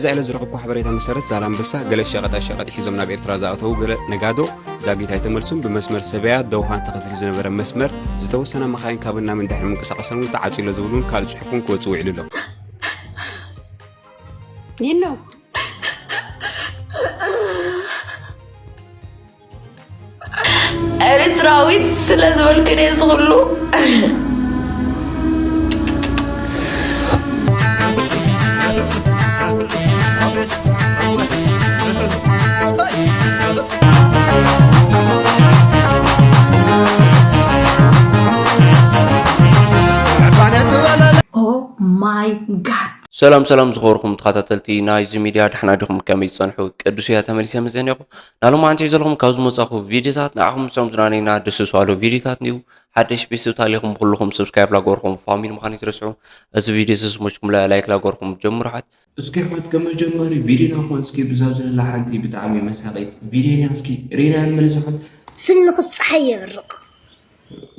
እዚ ዕለት ዝረኸብኩ ሓበሬታ መሰረት፣ ዛላምበሳ ገለ ሸቐጣ ሸቐጥ ሒዞም ናብ ኤርትራ ዝኣተዉ ገለ ነጋዶ ዛጊት ኣይተመልሱን። ብመስመር ሰበያ ደውሃን ተኸፊቱ ዝነበረ መስመር፣ ዝተወሰና መኻይን ካብን ናብን ድሕሪ ምንቅስቓሰን እውን ተዓጽዩ ኣሎ ዝብል እውን ካልእ ጽሑፍ እውን ክወጽእ ውዒሉ ኣሎ። ኒኖ ኤርትራዊት ስለ ዝበልክን እየ ዝኽሉ። Oh my god. ሰላም ሰላም ዝኸበርኩም ተኸታተልቲ ናይዚ ሚድያ፣ ደሕና ዲኹም? ከመይ ዝጸንሑ? ቅዱስ እያ ተመሊሰ መጸ እኒኹ። ናሎማዓንቲ ሒዘልኩም ካብ ዝመጻኹ ቪድዮታት ንዓኹም ምሳም ዝናነይና ደስ ዝባሉ ቪድዮታት እንዲሁ ሓደሽ ቤተሰብ ታሊኹም ብኩልኹም ሰብስክራይብ ላገርኩም ፋሚሊ ምዃን ይትረስዑ። እዚ ቪድዮ ዝስሞችኩም ላይክ ላገርኩም ጀምሩ ሓት። እስኪ ሓት ከም መጀመሪ ቪድዮና ኮን እስኪ ብዛብ ዘለና ሓንቲ ብጣዕሚ መሳቂት ቪድዮና እስኪ ሪና ንመለስ ሓት። ስንኽስ ፀሓይ የብርቕ።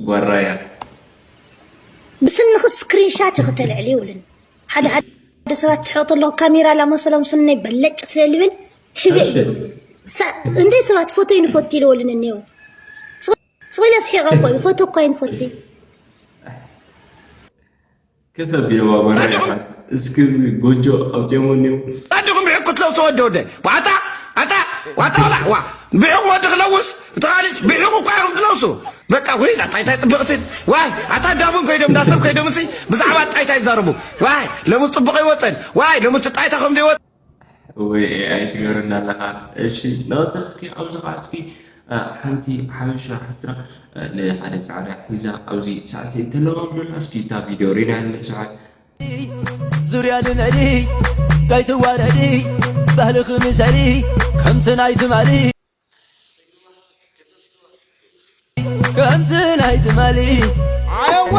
ጓራያ ብስንኽስ ስክሪንሻት እዩ ክተልዕል ይውልን ሓደ ሓደ ሰባት ትሕቕ ተለኹ ካሜራ ላመሰሎም ስነይ በለጭ ስለ ልብል ሕበ ይብሉ። እንደ ሰባት ፎቶ ይንፈቱ ኢለወልን እኒው ስለ ስሒቐ እኮ እዩ ፎቶ እኳ ይንፈቲ። ከፍ ኣቢልዋ ጓና ኢኻ። እስኪ እዚ ጎጆ ኣውፅኦሞ እኒው። ኣዲኹም ብሕቁ ትለውሱ ወዲ ወደ ዋታ ኣታ ዋታ ዋላ ዋ ብሕቁ ወዲ ክለውስ እቲ ካሊስ ብሕቁ እኳ ኢኹም ትለውሱ። በቃ ወይ እዛ ጣይታይ ጥብቕትን ዋይ ኣታ እንዳቡን ከይዶም እንዳሰብ ከይዶም እሲ ብዛዕባ ጣይታይ ይዛረቡ። ዋይ ለሙስ ጥቡቕ ኣይወፀን ዋይ ለሙስ ጣይታ ከም ዘይወፀ ወይ ኤኣይ ትገብረና ኣለኻ። እሺ ንቐፅል እስኪ ኣብዚ ኸዓ እስኪ ሓንቲ ሓበሻ ሓፍትና ንሓደ ፃዕዳ ሒዛ ኣብዚ ሳዕስዒት ተለማምዶና እስኪ እታ ቪድዮ ሪና ንመልስኻ። ዙርያ ልመዲ ከይትዋረዲ ባህልኺ ምሰሊ ከምቲ ናይ ትማሊ ከምቲ ናይ ትማሊ ኣየወ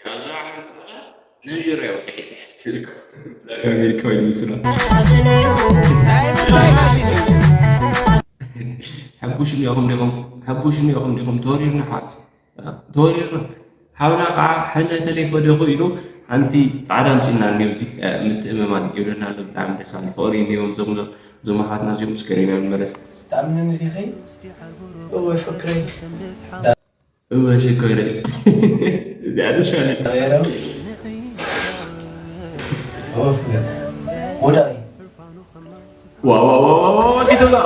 ካብዛ ሓንቲ ኸዓ ናይጀርያ ወዲ ሒዛ ትብል ኣሜሪካዊ ይመስላ። ሕቡሽ እኒኦኹም ዲኹም? ሕቡሽ እኒኦኹም ዲኹም? ተወሪርና ሓት ተወሪርና ሓውና ከዓ ሕነ ተለይ ፈደኹ ኢሉ ሓንቲ ፃዕዳ ኣምፂልና እኒኦ እዚ ምትእምማን ይብለና ኣሎ። ብጣዕሚ ደስ በሃሊ ፍቕሪ እኒኦም እዞም እዞም ኣሓትና እዚኦም እስከ ሪና ንመለስ። ትኣምንኒ ዲኺ? እወ ሸክረይ። እወ ሸኮረይ። እዚኣ ደስ በሃለት። ተቐየረ። እወ ፍቅር። ወዳቂ። ዋዋዋዋዋ ዲቶላ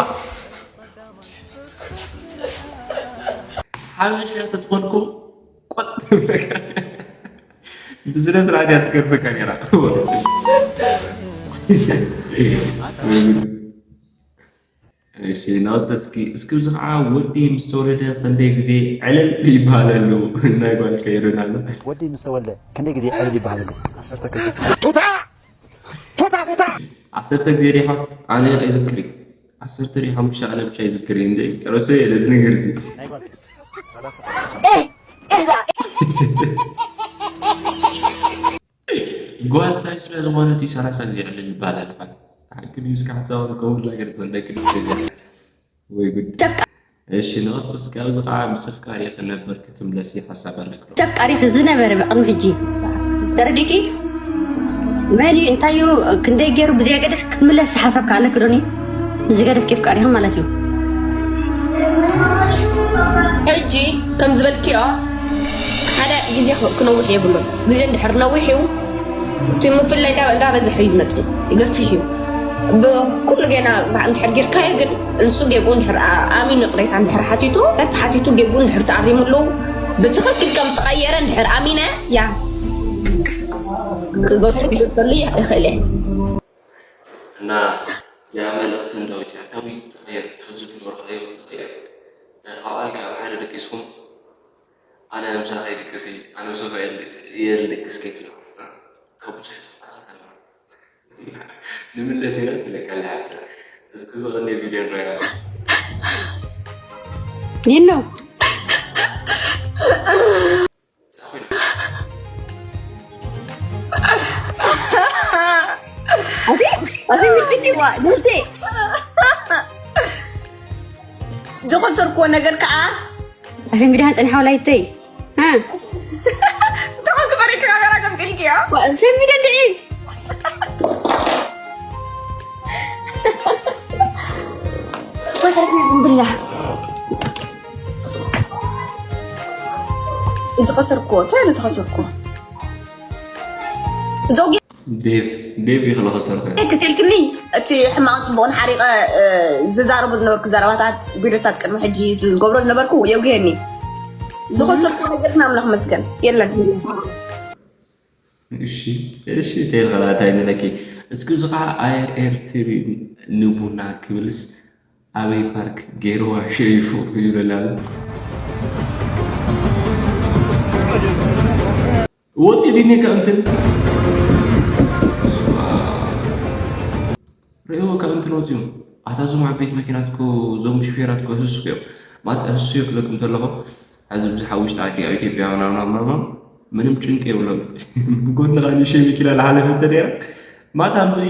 ሓበሻ ተትኾንኩም ቆጥ ብስነ ስርዓት እያ ትገርፈካ ነይራ። እሺ ናውፀ እስኪ እስኪ እዚ ከዓ ወዲ ምስ ተወለደ ክንደይ ግዜ ዕልል ይበሃለሉ? ናይ ጓል ከይርና ኣሎ። ወዲ ምስ ተወልደ ክንደይ ግዜ ዕልል ይበሃለሉ? ቱታ ቱታ ቱታ ዓሰርተ ግዜ ዲኻ? ኣነ ኣይዝክር እዩ። ዓሰርተ ዲኻ ሓሙሽተ ኣነ ብቻ ይዝክር እዩ እንጂ ረሶ የለ እዚ ነገር እዚ። ጓል ታይ ስለ ዝኾነት እዩ ሰላሳ ግዜ ዕልል ይባሃል ኣለኻ? ሓቂ ድዩ እስኪ ሓሳብካ ከምኡ ኢላ ገለ ትፈልጠኪ ደስ ይብል። ወይ ጉድ። እሺ ንቐጽል እስኪ ኣብዚ ከዓ ምስ ኣፍቃሪኺ ነበር ክትምለሲ ሓሳብ ኣለኪ ዶ? ምስ ኣፍቃሪኺ ዝነበረ ብቕድሚ ሕጂ ተረዲእኪ? መን እዩ እንታይ እዩ ክንደይ ገይሩ ብዘየገደስ ክትምለሲ ሓሳብ ከ ኣለኪ ዶኒ? ንዝገደፍኪ ኣፍቃሪኺ ማለት እዩ። ሕጂ ከም ዝበልክዮ ሓደ ግዜ ክነውሕ የብሉን። ግዜ እንድሕር ነዊሕ እዩ እቲ ምፍልላይ እንዳበዝሐ እዩ ዝመፅእ፣ ይገፍሕ እዩ። ብኩሉ ጌና እንድሕር ጌርካዮ ግን ንሱ ጌብኡ እንድሕር ኣሚኑ ይቕሬታ እንድሕር ሓቲቱ፣ ተሓቲቱ ጌብኡ እንድሕር ተኣሪሙሉ ብትኽክል ከም ዝተቐየረ እንድሕር ኣሚነ ያ ክገቱ ክገተሉ ይኽእል እየ። እና እዚኣ መልእኽቲ ንዳዊት እያ። ዳዊት ተቐየር፣ ካብዚ ዝነበርካዮ ተቐየር። ኣብ ኣልጋ ኣብ ሓደ ደቂስኩም ኣነ ምሳኻ ይድቅስ እየ፣ ኣነ ምሳኻ የልቅስ ከይትብሎ። ካብ ብዙሕ ጥፍኣትካ ተምሃር። ንምለስ ኢና ትብለካ ኣላ ሓፍትና። እስኪ ዝቐንየ ቪድዮ ንረኣያ። ኒኖ ዝኸሰርክዎ ነገር ከዓ ኣፈን ብድሃን ፀኒሓ ወላይተይ እንተኾን ክበረኪ ካሜራ ገምጢልኪ ሰሚደ ድዒ ወተት ብላ እዚ ከሰርኩዎ እንታይ ኢሉ ዝኸሰርኩዎ ዘውጌ ዴቭ ዴቭ ይኽለ ከሰርኩ ክትልክኒ እቲ ሕማቕ ፅቡቕን ሓሪቐ ዝዛረቡ ዝነበርኩ ዘረባታት ቪድዮታት ቅድሚ ሕጂ ዝገብሮ ዝነበርኩ የውግየኒ ዝኸሰርኩ ነገር ናምላኽ መስገን የለን እሺ እሺ ተይልኸላ እንታይ ንለኪ እስኪ እዚ ከዓ ኣየር ኤርትሪ ንቡና ክብልስ ኣበይ ፓርክ ገይርዋ ሸይፉ ይብለላ ኣሎ ወፂ ድኒ ከእንትን ርእዮ ከእንትን ወፂኡ ኣታ ዞም ዓበይቲ መኪናት እኮ ዞም ሽፌራት እኮ ህሱ እዮም ማለት ህሱ ይብለኩም ተለኹ ሕዚ ብዙሕ ኣብ ውሽጢ ዓዲ ኣብ ኢትዮጵያ ምናምን ምናምን ምንም ጭንቂ የብሎም ብጎኒ ካ ንእሽተይ መኪና ዝሓለፈ እንተ ነይራ ማታ ኣብዚ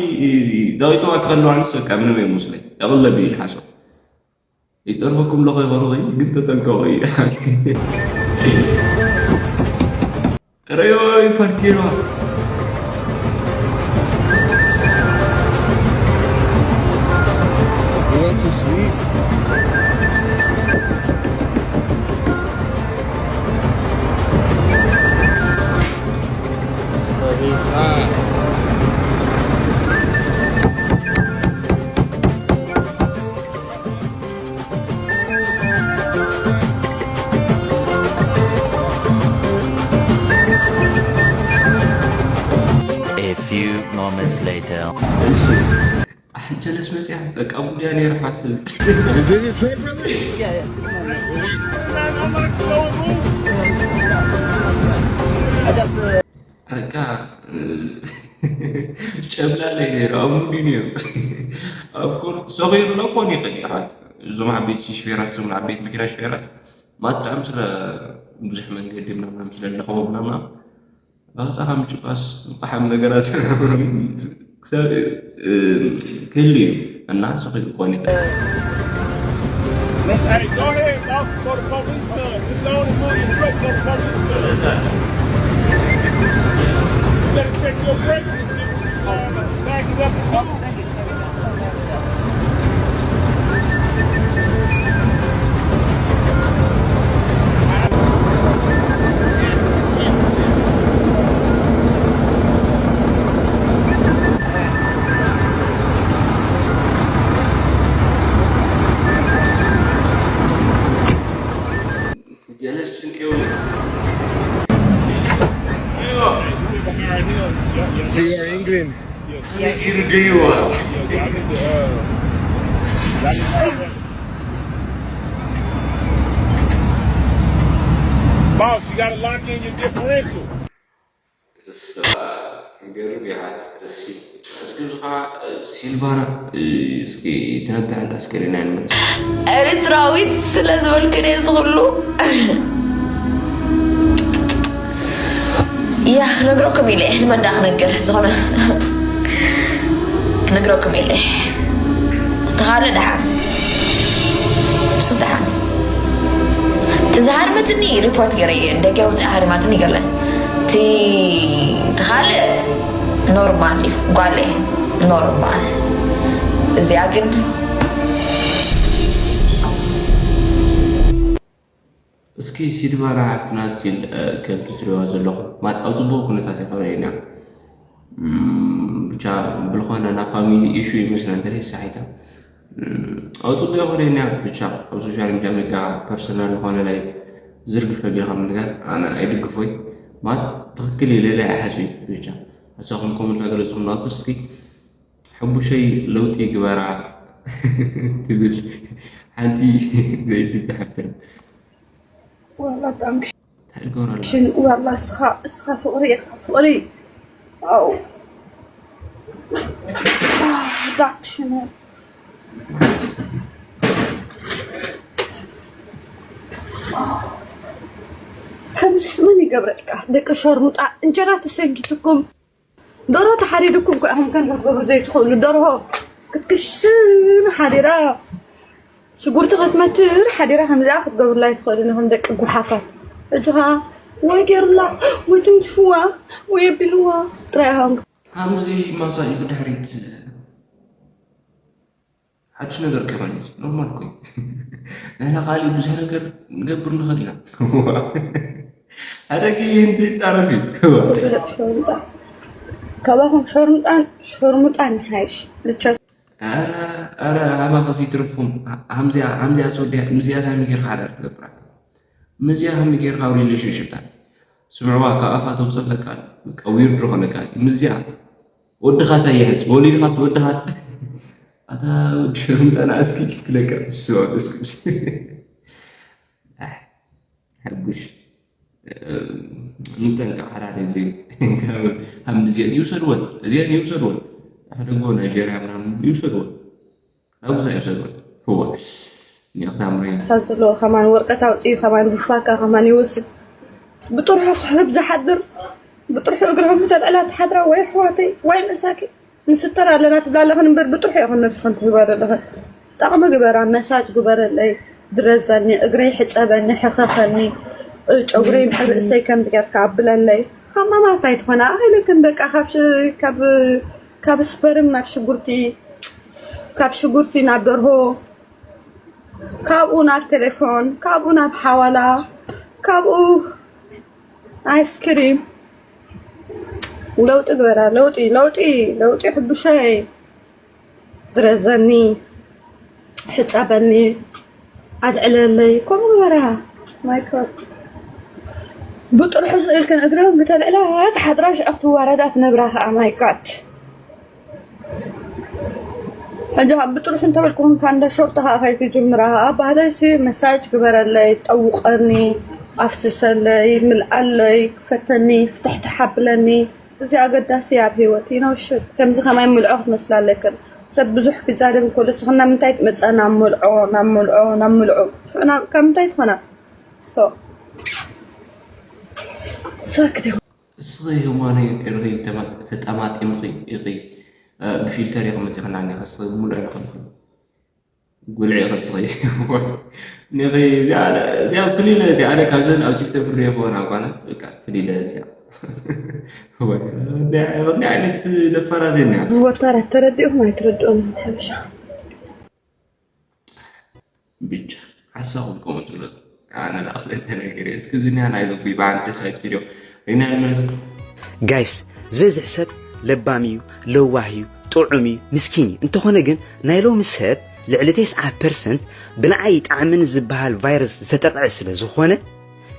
ዛዊትዋ ክኸልዋ ንስ በቃ ምንም እዮም መስለኝ የቕለብ እዩ ሓሶ ይፀርፈኩም ለኸ ይኸሩ ግን ተጠንቀቑ እዩ ረዮይ ፓርኪራ What is sweet? A few moments later. ጀለስ መፅያ በቃ ጉዳያ ነይረ ሓት ህዝቢ Is it your trip, brother? በቃ ጨብላለይ ነይሩ ኣብ ሙሉ ነይሩ ኣፍኮር ሰኺሩ ሎ ኮን ይኽእል እዩ ሓት እዞም ዓበይቲ ሽፌራት እዞም ዓበይቲ መኪና ሽፌራት ማት ብጣዕሚ ስለ ብዙሕ መንገዲ ምናምናም ስለ ኣለኸዎ ምናምናም ባቕፃኻ ምጭባስ ንቋሓም ነገራት ክህሉ እዩ እና ስኺ ክኾን ይኽእል Hey, go ahead, go for the police gun. It's on the money, straight for the police gun. You better check your brakes and see what you back it up and go. ጀለስ ጭንቅ ይብሉ See you in England. ንጊሩ ደይዋ Boss, you gotta lock in your differential. ገርም ይሓት እስኪ እዚ ከዓ ሲልቫና እስኪ ትነብሕ ኣላ እስኪ ሪና ንመልስ ኤርትራዊት ስለ ዝበልክን እየ ዝኽሉ ያ ክነግረኩም ኢለ እየ ንመን ደኣ ክነግር ዝኾነ ክነግረኩም ኢለ እየ ተኻለ ደሓን ሱስ ደሓን እቲ ዝሃርመትኒ ሪፖርት ገይረ እየ ደገ ውፅእ ሃሪማትኒ ገለ እቲ እቲ ካልእ ኖርማል እዩ ጓል እየ ኖርማል እዚኣ ግን እስኪ ሲድባራ ሓፍትና ስቲል ከምቲ ትሪዋ ዘለኹም ማት ኣብ ፅቡቅ ኩነታት ይኸረየና ብቻ ብልኾነ ና ፋሚሊ ኢሹ ይመስላ እንተ ሳሒታ ኣብ ፅቡቅ ይኸረየና ብቻ ኣብ ሶሻል ሚዲያ መፅያ ፐርሰናል ዝኾነ ላይፍ ዝርግፈ ቢልካ ምግዳል ኣነ ኣይድግፎይ ማት ትኽክል ኢለ ኢለ ኣይሓስብን ብቻ ኣሳኹም ከምኡ እናገለፅኩም ናትር እስኪ ሕቡሸይ ለውጢ ግበራ ትብል ሓንቲ ዘይድብቲ ሓፍትና ዋላ ብጣዕሚ እንታይ ትገብራ ኣላ ክሽን ዋላ እስኻ እስኻ ፍቕሪ ኢኻ ፍቕሪ ኣው ዳክሽን ከምስ መን ይገብረልካ ደቂ ሸርሙጣ እንጀራ ተሰንኪትኩም ደርሆ ተሓሪዱኩም እኮ ኢኹም ከምዚ ክትገብሩ ዘይትኽእሉ ደርሆ ክትክሽን ሓዲራ ሽጉርቲ ክትመትር ሓዲራ ከምዚኣ ክትገብሩላ ኣይትኽእሉን ኢኹም ደቂ ጉሓፋት ሕጂ ኸዓ ወይ ገይሩላ ወይ ትንክፍዋ ወይ ኣቢልዋ ጥራይ ኣሃም። ሃምዚ ማሳጅ ብድሕሪት ሓድሽ ነገር ከማን እዩ። ኖርማል እኮ እዩ። ንሕና ካልእ ብዙሕ ነገር ንገብር ንኽእል ኢና። ሓደ ግን ዘይጻረፍ እዩ። ካባኹም ሸርሙጣን ሸርሙጣን ይሓይሽ ልቸ ኣረ ኣረ ኣባኸ ዘይትረፍኩም። ሃምዚያ ሃምዚያ ሰወዲያ ምዚያ ሳሚ ጌርካ ሓዳር ትገብራ። ምዚያ ሃሚ ጌርካ ኣብ ሪሌሽንሽፕታት ስምዕዋ ካብ ኣፋ ተውፅእ ኣለካ። በቃ ዊርድ ዝኾነካ ምዚያ ወድኻ እንታይ ይሕዝ ወሊድኻስ ወድኻ ኣታ ወዲ ሸርሙጣና እስኪ ክለካ ስዋ እስኪ ኣሕ፣ ሕቡሽ ንጠንቀቕ ሓራሪ እዚ ሃምዚያን ይውሰድወን እዚያን ይውሰድወን ኣሕደጎ ናይጀርያ ምናምን ይውሰድወን ኣብ ግዛ ይውሰድወን ህዋ ኒቕታምሪ ሳብ ዘለዎ ከማን ወረቀት ኣውፅኡ ከማን ብፋካ ከማን ይወስድ ብጥርሑ ክህብ ዝሓድር ብጥርሑ እግርኹም ክተልዕላ ትሓድራ ወይ ኣሕዋተይ ወይ መሳኪ ንስተር ኣለና ትብላ ኣለኽን እምበር ብጥርሑ ኢኹን ነብስኽን ትህባ ዘለኽን ጠቕሚ ግበራ መሳጅ ግበረለይ ድረዘኒ እግረይ ሕፀበኒ ሕኸኸኒ ጨጉረይ ርእሰይ ከምዚ ጌርካ ኣብለለይ ሃማማት ኣይትኾና ኣኽኢለክን በቃ ካብ ሽ- ካብ ካብ ስፐርም ናብ ሽጉርቲ ካብ ሽጉርቲ ናብ ደርሆ ካብኡ ናብ ቴሌፎን ካብኡ ናብ ሓዋላ ካብኡ ኣይስክሪም ለውጢ ግበራ ለውጢ ለውጢ ለውጢ ሕቡሸይ ድረዘኒ ሕፀበኒ ኣልዕለለይ ከምኡ ግበራ ማይኮት ብጥርሑ ስእልክን እግረን ክተልዕላ ትሓድራ ሽዑ ክትዋረዳ ትነብራ ከዓ ማይኮት ሕጂ ካብ ብጥርሑ እንተበልኩም እንካ እንደ ሾርጥ ከዓ ከይትጅምራ ኣብ ባህለይሲ መሳጅ ግበረለይ ጠውቀኒ ኣፍስሰለይ ምልኣለይ ክፈተኒ ፍትሕቲ ሓብለኒ እዚ ኣገዳሲ ኣብ ህይወት ይነውሽድ ከምዚ ከማይ ምልዖ ክትመስላ ኣለክን ሰብ ብዙሕ ክዛረብ እንከሎ ስኽና ምንታይ ትመፅኣ ናብ ምልዖ ናብ ምልዖ ናብ ምልዖ ሽዑ ናብ ካብ ምንታይ ትኾና ሶ ሳክት እስኺ ህዋነይ ኢኺ ተማ- ተጠማጢምኺ ኢኺ እ፣ ብፊልተር ኢኺ መፂኽና እኒኺ እስኺ ሙሉእ ኢኺ ጉልዒ ኢኺ እስኺ ኒኺ እዚኣ እዚኣ ፍልይ ኢለ እቲ ኣነ ካብዘን ኣብ ቲክቶክ ዝረኸበን ኣጓላት በቃ ፍልይ ኢለ እዚኣ ወይ፣ እንታይ ዓይነት ደፋራት እያ እኒኣ? ወታራት ተረዲእኹም ኣይትረድኦም ሓበሻ ብቻ ሓሳኹም ከምኡ ትብሎ ኣነ ደኣ ክልተ ነገር እየ እስኪ ዝኒያ ናይ ልቢ ብሓንቲ ሳይት ቪድዮ ሪና ንመለስ ጋይስ ዝበዝሕ ሰብ ለባም እዩ ለዋህ እዩ ጥዑም እዩ ምስኪን እዩ እንተኾነ ግን ናይ ሎሚ ሰብ ልዕሊ ተስዓ ፐርሰንት ብንዓይ ጣዕምን ዝበሃል ቫይረስ ዝተጠቕዐ ስለ ዝኾነ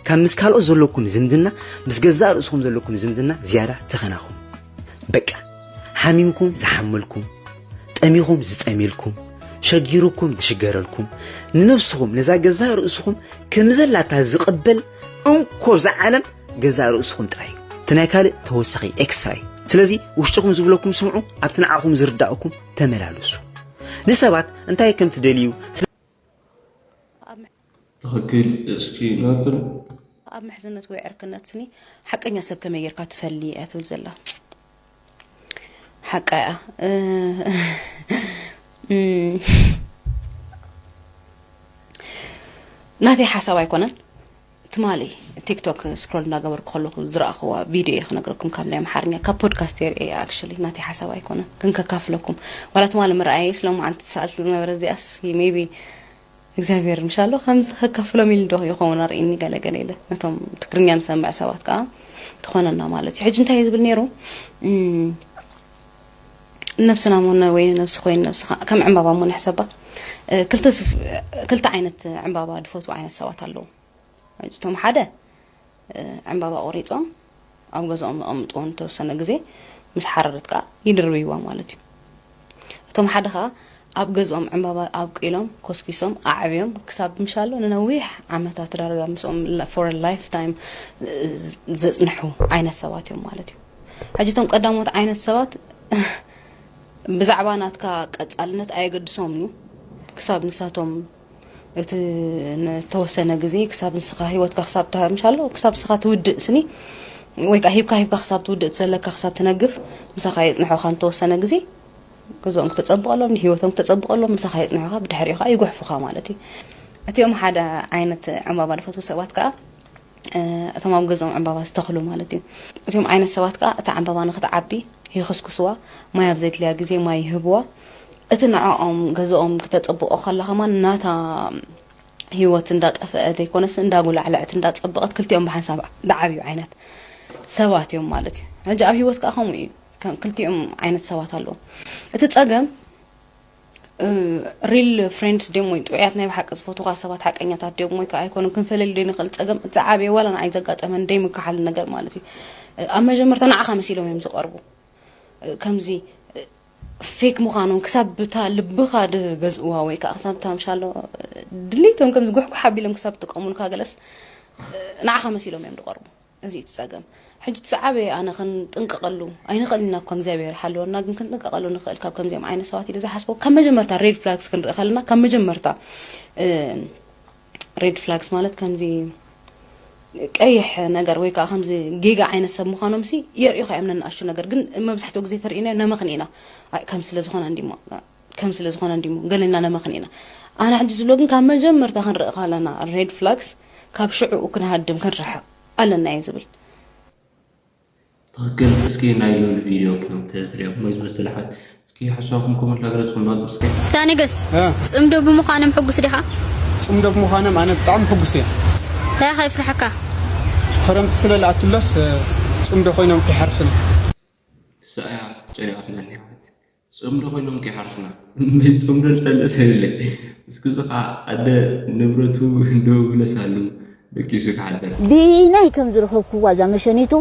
ካብ ምስ ካልኦት ዘለኩም ዝምድና ምስ ገዛእ ርእስኹም ዘለኩም ዝምድና ዝያዳ ተኸናኹም በቃ ሓሚምኩም ዝሓመልኩም ጠሚኹም ዝጠምየልኩም ሸጊሩኩም ዝሽገረልኩም ንነብስኹም ነዛ ገዛእ ርእስኹም ከምዘላታ ዝቕበል እንኮ ኣብዛ ዓለም ገዛእ ርእስኹም ጥራይ እዩ እቲ ናይ ካልእ ተወሳኺ ኤክስትራ እዩ ስለዚ ውሽጥኹም ዝብለኩም ስምዑ ኣብቲ ንዓኹም ዝርዳእኩም ተመላለሱ ንሰባት እንታይ ከም ትደልዩ ትኽክል እስኪ ናፅን ኣብ ምሕዝነት ወይ ዕርክነት ስኒ ሓቀኛ ሰብ ከመይ ጌርካ ትፈሊ እያ ትብል ዘላ ሓቃ እያ እ፣ እም፣ ናተይ ሓሳብ ኣይኮነን ትማሊ ቲክቶክ ስክሮል እንዳገበርኩ ከለኩ ዝረኣኽዋ ቪድዮ እየ ክነግረኩም ካብ ናይ ኣምሓርኛ ካብ ፖድካስት የርእየ ኣክሽሊ ናተይ ሓሳብ ኣይኮነን ግን ከካፍለኩም ዋላ ትማሊ ምርኣየ ስለማዓንቲ ትሰኣል ስለዝነበረ እዚኣስ ሜቢ እግዚኣብሔር ምሻሎ ከምዚ ከካፍሎም ኢሉ ዶ ይኸውን ኣርእኒ ገለ ገለ ኢለ ነቶም ትግርኛ ንሰምዕ ሰባት ከዓ ትኾነና ማለት እዩ ሕጂ እንታይ እዩ ዝብል ነይሩ እም፣ ነብስና ሞ ነ- ወይ ነብሲ ኮይኑ ነብስኻ ከም ዕምባባ ሞ ንሕሰባ እ፣ ክልተ ስፍ- ክልተ ዓይነት ዕምባባ ድፈትዉ ዓይነት ሰባት ኣለዉ ሕጂ እቶም ሓደ ዕምባባ ቆሪፆም ኣብ ገዛኦም የቐምጥዎ ንተወሰነ ግዜ ምስ ሓረረት ከዓ ይድርብይዋ ማለት እዩ። እቶም ሓደ ከዓ ኣብ ገዝኦም ዕምባባ ኣብቂሎም ኮስኪሶም ኣዕብዮም ክሳብ ምሻሎ ንነዊሕ ዓመታት ዳርጋ ምስኦም for a lifetime ዘፅንሑ ዓይነት ሰባት እዮም ማለት እዩ። ሕጂ እቶም ቀዳሞት ዓይነት ሰባት ብዛዕባ ናትካ ቀፃልነት ኣየገድሶምን እዩ ክሳብ ንሳቶም እቲ ንተወሰነ ግዜ ክሳብ ንስኻ ሂወትካ ክሳብ ምሻሎ ክሳብ ንስኻ ትውድእ ስኒ ወይ ከዓ ሂብካ ሂብካ ክሳብ ትውድእ ዘለካ ክሳብ ትነግፍ ምሳኻ የፅንሖካ ንተወሰነ ግዜ ገዝኦም ክተፀብቐሎም ንሂወቶም ክተፀብቐሎም ምሳኻ የፅንሖካ ብድሕሪኡ ከዓ ይጉሕፉኻ ማለት እዩ እቲኦም ሓደ ዓይነት ዕምባባ ዝፈትዉ ሰባት ከዓ እቶም ኣብ ገዝኦም ዕምባባ ዝተኽሉ ማለት እዩ። እዚኦም ዓይነት ሰባት ከዓ እታ ዕምባባ ንክትዓቢ ይኽስኩስዋ፣ ማይ ኣብ ዘድልያ ግዜ ማይ ይህብዋ። እቲ ንዕኦም ገዝኦም ክተፀብቆ ከላ ከማን ናታ ህይወት እንዳጠፍአ ዘይኮነስ እንዳጉላዕለዐት እንዳፀበቐት ክልቲኦም ብሓንሳብ ዝዓብዩ ዓይነት ሰባት እዮም ማለት እዩ። ሕጂ ኣብ ህይወት ከዓ ከምኡ እዩ። ከም ክልቲኦም ዓይነት ሰባት ኣለዉ። እቲ ፀገም ሪል ፍሬንድስ ድዮም ወይ ጥዑያት ናይ ብሓቂ ዝፈትኻ ሰባት ሓቀኛታት ድዮም ወይ ከዓ ኣይኮኑን ክንፈለሉ ዘይንኽእል ፀገም ዝዓበየ ዋላ ንዓይ ዘጋጠመን ደይምከሓል ነገር ማለት እዩ። ኣብ መጀመርታ ንዓኻ መሲሎም እዮም ዝቐርቡ። ከምዚ ፌክ ምዃኖም ክሳብ ብታ ልብኻ ድገዝእዋ ወይ ከዓ ክሳብ እታ ምሻሎ ድሌቶም ከምዚ ጉሕጉሕ ኣቢሎም ክሳብ ትጥቀሙልካ ገለስ ንዓኻ መሲሎም እዮም ዝቐርቡ። እዚ እቲ ጸገም። ሕጂ እቲ ዝዓበየ ኣነ ክንጥንቀቐሉ ኣይንኽእል ኢና እኳ እግዚኣብሔር ሓለወና፣ ግን ክንጥንቀቐሉ ንኽእል ካብ ከምዚኦም ዓይነት ሰባት ኢለ ዝሓስቦ ካብ መጀመርታ ሬድ ፍላግስ ክንርኢ ከለና ካብ መጀመርታ ሬድ ፍላግስ ማለት ከምዚ ቀይሕ ነገር ወይ ከዓ ከምዚ ጌጋ ዓይነት ሰብ ምዃኖም ሲ የርእዩኻ እዮም ነንኣሽቱ ነገር ግን መብዛሕትኡ ግዜ ተርእናዮ ነመኽኒ ኢና። ኣይ ከም ስለ ዝኾነ እንዲሞ ከም ስለ ዝኾነ እንዲሞ ገለና ነመኽኒ ኢና። ኣነ ሕጂ ዝብሎ ግን ካብ መጀመርታ ክንርኢ ከለና ሬድ ፍላግስ ካብ ሽዕኡ ክንሃድም ክንርሕቕ ኣለና እየ ዝብል። ትኽክል። እስኪ ናይ ሉል ቪድዮ ከም ተዝሪኦም ወይ ዝመስል ሓት እስኪ ሓሳብኩም ኮመንት ላግለጽኩም ባጽ እስኪ። ታነገስ ጽምዶ ብምዃኖም ሕጉስ ዲኻ? ጽምዶ ብምዃኖም ኣነ ብጣዕሚ ሕጉስ እየ። እንታይ ከይፍርሐካ? ክረምቲ ስለ ዝኣትሎስ ጽምዶ ኮይኖም ከይሓርሱና። እሳ እያ ጨሪቓትናኒ ሓት። ጽምዶ ኮይኖም ከይሓርሱና። እምበይ ጽምዶ ዝጸልእ ሰብ የለ። እስኪ እዚ ኸዓ ኣደ ንብረቱ ደው ይብለስ ኣሉ ደቂሱ ክሓድር። ብኢነይ ከም ዝረኸብክዋ እዛ መሸኒቱ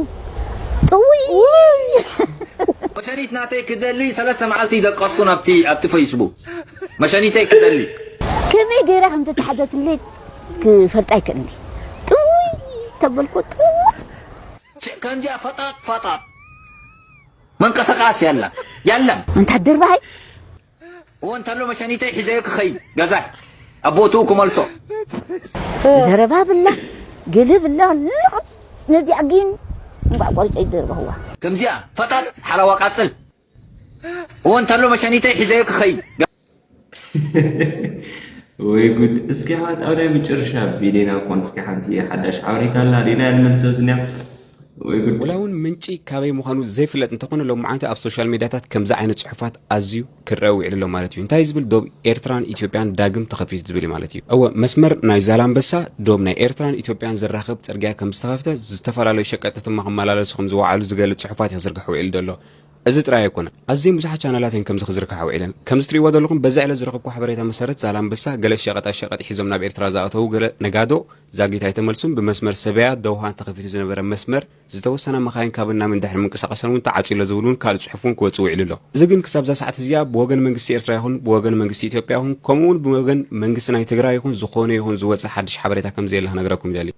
ጥውይ። መሸኒት ናተይ ክደሊ ሰለስተ መዓልቲ ይደቀስኩ ናብቲ ኣብቲ ፈይስቡክ መሸኒተይ ክደሊ። ከመይ ገይራ ከም ዝተታሕዘትለይ ክፈልጣ ኣይክእልን እየ። ጥውይ ተበልኩ ጥውይ። ከምዚኣ ፈጣጥ ፈጣጥ መንቀሳቃስ የለን የለን። ኣንታ ድርባይ እወ እንተሎ መሸኒተይ ሒዘዮ ክኸይድ ገዛይ ኣብ ቦትኡ ክመልሶ። ዘረባ ብላ ግሊ ብላ ልቕጥ ነዚኣ ግን እንቋዕ ቆሪፀ ይደርበኽዋ። ከምዚኣ ፈጣጥ ሓላዋ ቃፅል። እወ እንተሎ መሸኒተይ ሒዘዮ ክኸይድ። ወይ ጉድ። እስኪ ሓ- ኣብ ናይ መጨረሻ ቪድዮና ኮን እስኪ ሓንቲ ሓዳሽ ሓበሬታ ኣላ ዲና ንመልሰብ ዝኒያ ወይ ጉድ። ወላ እውን ምንጪ ካበይ ምዃኑ ዘይፍለጥ እንተኾነ ሎማዓንቲ ኣብ ሶሻል ሚድያታት ከምዚ ዓይነት ፅሑፋት ኣዝዩ ክረአ ውዒሉ ኣሎ ማለት እዩ። እንታይ ዝብል ዶብ ኤርትራን ኢትዮጵያን ዳግም ተኸፊቱ ዝብል እዩ ማለት እዩ። እወ መስመር ናይ ዛላምበሳ ዶብ ናይ ኤርትራን ኢትዮጵያን ዘራኽብ ፅርግያ ከም ዝተኸፍተ ዝተፈላለዩ ሸቀጥቲ ድማ ክመላለሱ ከም ዝወዓሉ ዝገልፅ ፅሑፋት እዩ ክዝርግሕ ውዒሉ ዘሎ። እዚ ጥራይ ኣይኮነን፣ ኣዝየን ብዙሓት ቻነላት እየን ከምዚ ክዝርግሓ ውዒለን። ከምዚ ትርእይዎ ዘለኹም በዛ ዕለት ዝረኸብኩዎ ሓበሬታ መሰረት ዛላምበሳ ገለ ሸቐጣ ሸቐጥ ሒዞም ናብ ኤርትራ ዝኣተዉ ገለ ነጋዶ ዛጊት ኣይተመልሱን፣ ብመስመር ሰበያ ደውሃ ተኸፊቱ ዝነበረ መስመር ዝተወሰና መኻይን ካብን ናብን ድሕሪ ምንቅስቓሰን እውን ተዓፅዩ ኣሎ ዝብል እውን ካልእ ፅሑፍ እውን ክወፅእ ውዒሉ ኣሎ። እዚ ግን ክሳብ እዛ ሰዓት እዚኣ ብወገን መንግስቲ ኤርትራ ይኹን ብወገን መንግስቲ ኢትዮጵያ ይኹን ከምኡ እውን ብወገን መንግስቲ ናይ ትግራይ ይኹን ዝኾነ ይኹን ዝወፀ ሓድሽ ሓበሬታ ከምዘየለ ክነግረኩም ይደሊ።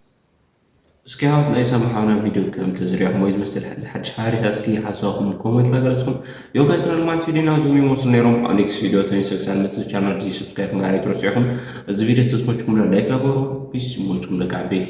እስኪ ኣሕዋት ናይ ሳሚ ሓውና ቪድዮ ከም ተዝሪእኹም ወይ ዝመስል እዚ ሓድሽ ሓበሬታ እስኪ ሓሳብኩም ኮመንት ላገለጽኩም። ዮጋስ ቻናል ማለት ቪድዮ ናዞም ይመስሉ ነይሮም። ኣብ ኔክስት ቪድዮ ተመልሰ ክሳብ ንመጽእ ቻናል እዚ ሰብስክራይብ ምግባር ኣይትረስዑ ኢኹም። እዚ ቪድዮ ተዝመችኩም ላይክ ላገሩ። ፒስ ይመችኩም ደቂ ዓበይቲ።